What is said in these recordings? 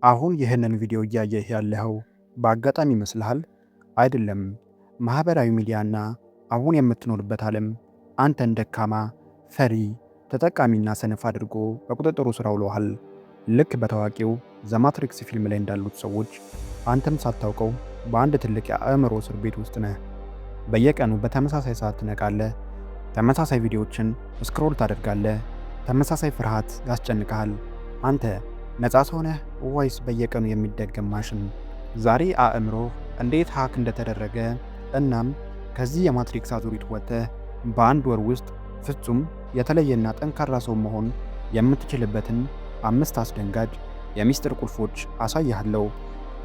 አሁን ይህንን ቪዲዮ እያየህ ያለኸው በአጋጣሚ ይመስልሃል? አይደለም። ማኅበራዊ ሚዲያና አሁን የምትኖርበት ዓለም አንተን ደካማ፣ ፈሪ፣ ተጠቃሚና ሰነፍ አድርጎ በቁጥጥሩ ስር አውሎሃል። ልክ በታዋቂው The Matrix ፊልም ላይ እንዳሉት ሰዎች አንተም ሳታውቀው በአንድ ትልቅ የአእምሮ እስር ቤት ውስጥ ነህ። በየቀኑ በተመሳሳይ ሰዓት ትነቃለህ። ተመሳሳይ ቪዲዮዎችን scroll ታደርጋለህ። ተመሳሳይ ፍርሃት ያስጨንቅሃል። አንተ ነፃ ሰው ነህ ወይስ በየቀኑ የሚደገም ማሽን? ዛሬ አእምሮህ እንዴት hack እንደተደረገ፣ እናም ከዚህ የ Matrix አዙሪት ወጥተህ በአንድ ወር ውስጥ ፍጹም የተለየና ጠንካራ ሰው መሆን የምትችልበትን አምስት አስደንጋጭ የሚስጥር ቁልፎች አሳይሃለሁ።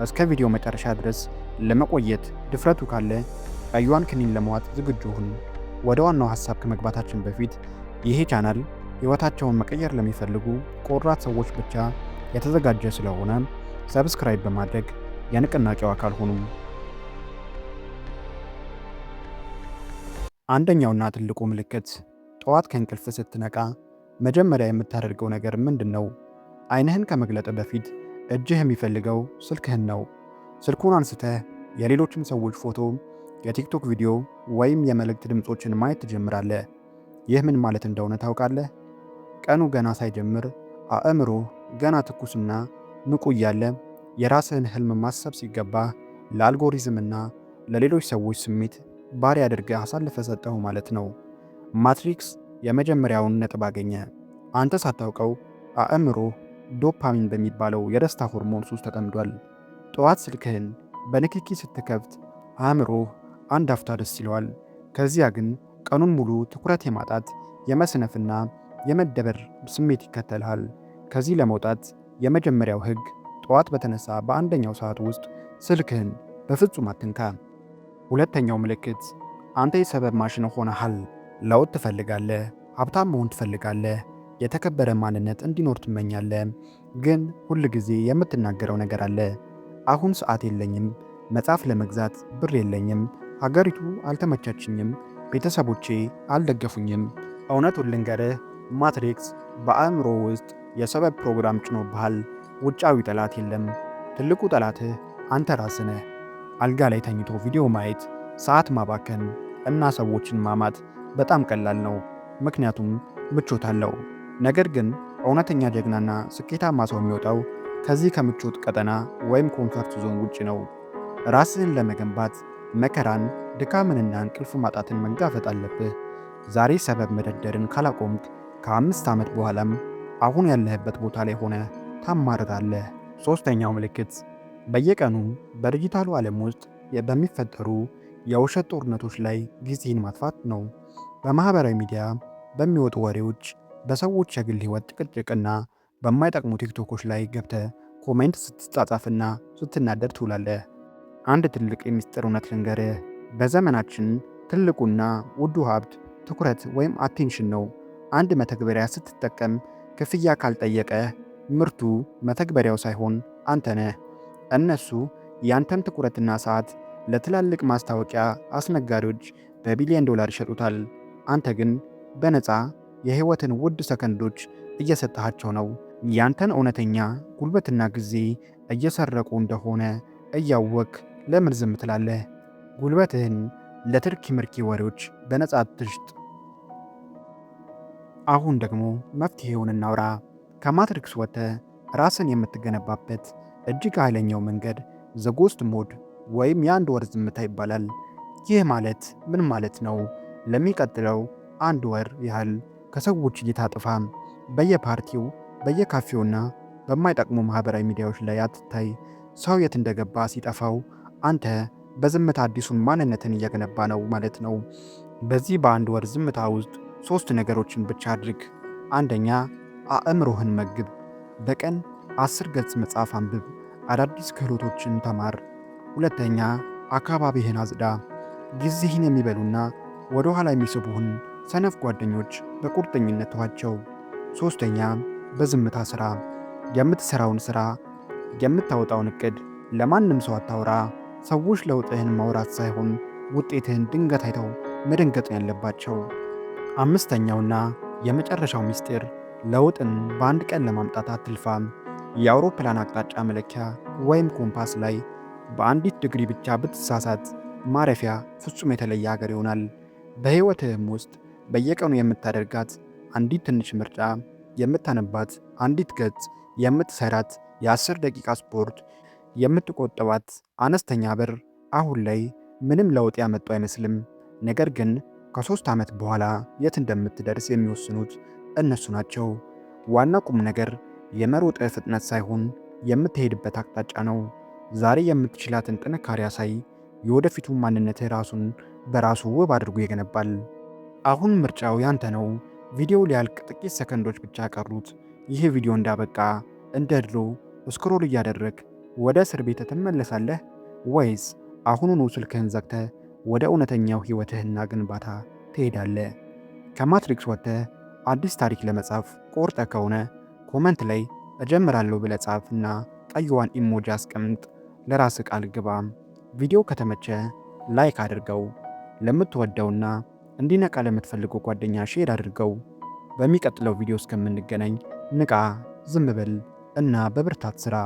እስከ ቪዲዮ መጨረሻ ድረስ ለመቆየት ድፍረቱ ካለ ቀዩዋን ክኒን ለመዋጥ ዝግጁ ሁን። ወደ ዋናው ሀሳብ ከመግባታችን በፊት፣ ይሄ ቻናል ሕይወታቸውን መቀየር ለሚፈልጉ ቆራጥ ሰዎች ብቻ የተዘጋጀ ስለሆነ subscribe በማድረግ የንቅናቄው አካል ሁኑ። አንደኛውና ትልቁ ምልክት፣ ጠዋት ከእንቅልፍ ስትነቃ መጀመሪያ የምታደርገው ነገር ምንድን ነው? ዓይንህን ከመግለጥ በፊት እጅህ የሚፈልገው ስልክህን ነው። ስልኩን አንስተህ የሌሎችን ሰዎች ፎቶ፣ የቲክቶክ ቪዲዮ ወይም የመልእክት ድምፆችን ማየት ትጀምራለህ። ይህ ምን ማለት እንደሆነ ታውቃለህ? ቀኑ ገና ሳይጀምር፣ አእምሮህ ገና ትኩስና ንቁ እያለ፣ የራስህን ህልም ማሰብ ሲገባ ለአልጎሪዝምና ለሌሎች ሰዎች ስሜት ባሪያ አድርገህ አሳልፈህ ሰጠኸው ማለት ነው። Matrix የመጀመሪያውን ነጥብ አገኘ። አንተ ሳታውቀው አእምሮህ ዶፓሚን በሚባለው የደስታ ሆርሞን ሱስ ተጠምዷል። ጠዋት ስልክህን በንክኪ ስትከፍት አእምሮህ አንድ አፍታ ደስ ይለዋል። ከዚያ ግን ቀኑን ሙሉ ትኩረት የማጣት፣ የመስነፍና የመደበር ስሜት ይከተልሃል። ከዚህ ለመውጣት የመጀመሪያው ህግ፣ ጠዋት በተነሳህ በአንደኛው ሰዓት ውስጥ ስልክህን በፍጹም አትንካ። ሁለተኛው ምልክት፣ አንተ የሰበብ ማሽን ሆነሃል። ለውጥ ትፈልጋለህ፣ ሀብታም መሆን ትፈልጋለህ፣ የተከበረ ማንነት እንዲኖር ትመኛለህ። ግን ሁል ጊዜ የምትናገረው ነገር አለ። አሁን ሰዓት የለኝም፣ መጽሐፍ ለመግዛት ብር የለኝም፣ ሀገሪቱ አልተመቻችኝም፣ ቤተሰቦቼ አልደገፉኝም። እውነቱን ልንገርህ፣ Matrix በአእምሮ ውስጥ የሰበብ ፕሮግራም ጭኖብሃል። ውጫዊ ጠላት የለም። ትልቁ ጠላትህ አንተ ራስህ ነህ። አልጋ ላይ ተኝቶ ቪዲዮ ማየት፣ ሰዓት ማባከን እና ሰዎችን ማማት በጣም ቀላል ነው፣ ምክንያቱም ምቾት አለው። ነገር ግን እውነተኛ ጀግናና ስኬታማ ሰው የሚወጣው ከዚህ ከምቾት ቀጠና ወይም comfort zone ውጭ ነው። ራስህን ለመገንባት መከራን፣ ድካምንና እንቅልፍ ማጣትን መጋፈጥ አለብህ። ዛሬ ሰበብ መደርደርን ካላቆምክ ከ5 ዓመት በኋላም አሁን ያለህበት ቦታ ላይ ሆነህ ታማርራለህ። ሶስተኛው ምልክት፣ በየቀኑ በዲጂታሉ ዓለም ውስጥ በሚፈጠሩ የውሸት ጦርነቶች ላይ ጊዜህን ማጥፋት ነው። በማህበራዊ ሚዲያ በሚወጡ ወሬዎች፣ በሰዎች የግል ሕይወት ጭቅጭቅና በማይጠቅሙ ቲክቶኮች ላይ ገብተህ comment ስትጻጻፍና ስትናደድ ትውላለህ። አንድ ትልቅ የሚስጥር እውነት ልንገርህ። በዘመናችን ትልቁና ውዱ ሀብት ትኩረት ወይም attention ነው። አንድ መተግበሪያ ስትጠቀም ክፍያ ካልጠየቀ ምርቱ መተግበሪያው ሳይሆን አንተ ነህ። እነሱ ያንተን ትኩረትና ሰዓት ለትላልቅ ማስታወቂያ አስነጋሪዎች በቢሊዮን ዶላር ይሸጡታል። አንተ ግን በነፃ የህይወትህን ውድ ሰከንዶች እየሰጠሃቸው ነው። ያንተን እውነተኛ ጉልበትና ጊዜ እየሰረቁ እንደሆነ እያወቅክ ለምን ዝም ትላለህ? ጉልበትህን ለትርኪ ምርኪ ወሬዎች በነፃ አትሽጥ። አሁን ደግሞ መፍትሄውን እናውራ። ከ Matrix ወጥተህ ራስን የምትገነባበት እጅግ ኃይለኛው መንገድ the ghost mode ወይም የአንድ ወር ዝምታ ይባላል። ይህ ማለት ምን ማለት ነው? ለሚቀጥለው አንድ ወር ያህል ከሰዎች እይታ ጥፋ። በየፓርቲው፣ በየካፌውና በማይጠቅሙ ማህበራዊ ሚዲያዎች ላይ አትታይ። ሰው የት እንደገባ ሲጠፋው አንተ በዝምታ አዲሱን ማንነትህን እየገነባህ ነው ማለት ነው። በዚህ በአንድ ወር ዝምታ ውስጥ ሶስት ነገሮችን ብቻ አድርግ። አንደኛ፣ አእምሮህን መግብ። በቀን 10 ገጽ መጽሐፍ አንብብ። አዳዲስ ክህሎቶችን ተማር። ሁለተኛ፣ አካባቢህን አጽዳ። ጊዜህን የሚበሉና ወደ ኋላ የሚስቡህን ሰነፍ ጓደኞች በቁርጠኝነት ተዋቸው። ሶስተኛ፣ በዝምታ ስራ። የምትሰራውን ስራ፣ የምታወጣውን እቅድ ለማንም ሰው አታውራ። ሰዎች ለውጥህን ማውራት ሳይሆን ውጤትህን ድንገት አይተው መደንገጥ ያለባቸው። አምስተኛውና የመጨረሻው ምስጢር፣ ለውጥን በአንድ ቀን ለማምጣት አትልፋ። የአውሮፕላን አቅጣጫ መለኪያ ወይም ኮምፓስ ላይ በአንዲት ዲግሪ ብቻ ብትሳሳት ማረፊያ ፍጹም የተለየ ሀገር ይሆናል። በሕይወትህም ውስጥ በየቀኑ የምታደርጋት አንዲት ትንሽ ምርጫ፣ የምታነባት አንዲት ገጽ፣ የምትሰራት የ10 ደቂቃ ስፖርት፣ የምትቆጥባት አነስተኛ ብር አሁን ላይ ምንም ለውጥ ያመጡ አይመስልም። ነገር ግን ከ3 ዓመት በኋላ የት እንደምትደርስ የሚወስኑት እነሱ ናቸው። ዋና ቁም ነገር የመሮጥህ ፍጥነት ሳይሆን የምትሄድበት አቅጣጫ ነው። ዛሬ የምትችላትን ጥንካሬ አሳይ። የወደፊቱ ማንነትህ ራሱን በራሱ ውብ አድርጎ ይገነባል። አሁን ምርጫው ያንተ ነው። ቪዲዮው ሊያልቅ ጥቂት ሰከንዶች ብቻ ቀሩት። ይህ ቪዲዮ እንዳበቃ እንደ ድሮ scroll እያደረግክ ወደ እስር ቤት ትመለሳለህ ወይስ አሁኑኑ ስልክህን ዘግተህ ወደ እውነተኛው ሕይወትህና ግንባታ ትሄዳለህ? ከ Matrix ወጥተህ አዲስ ታሪክ ለመጻፍ ቆርጠህ ከሆነ comment ላይ እጀምራለሁ ብለህ ጻፍ እና ቀይዋን emoji አስቀምጥ። ለራስህ ቃል ግባ። ቪዲዮ ከተመቸ like አድርገው። ለምትወደውና እንዲነቃ ለምትፈልገው ጓደኛ share አድርገው። በሚቀጥለው ቪዲዮ እስከምንገናኝ ንቃ፣ ዝም በል እና በብርታት ስራ።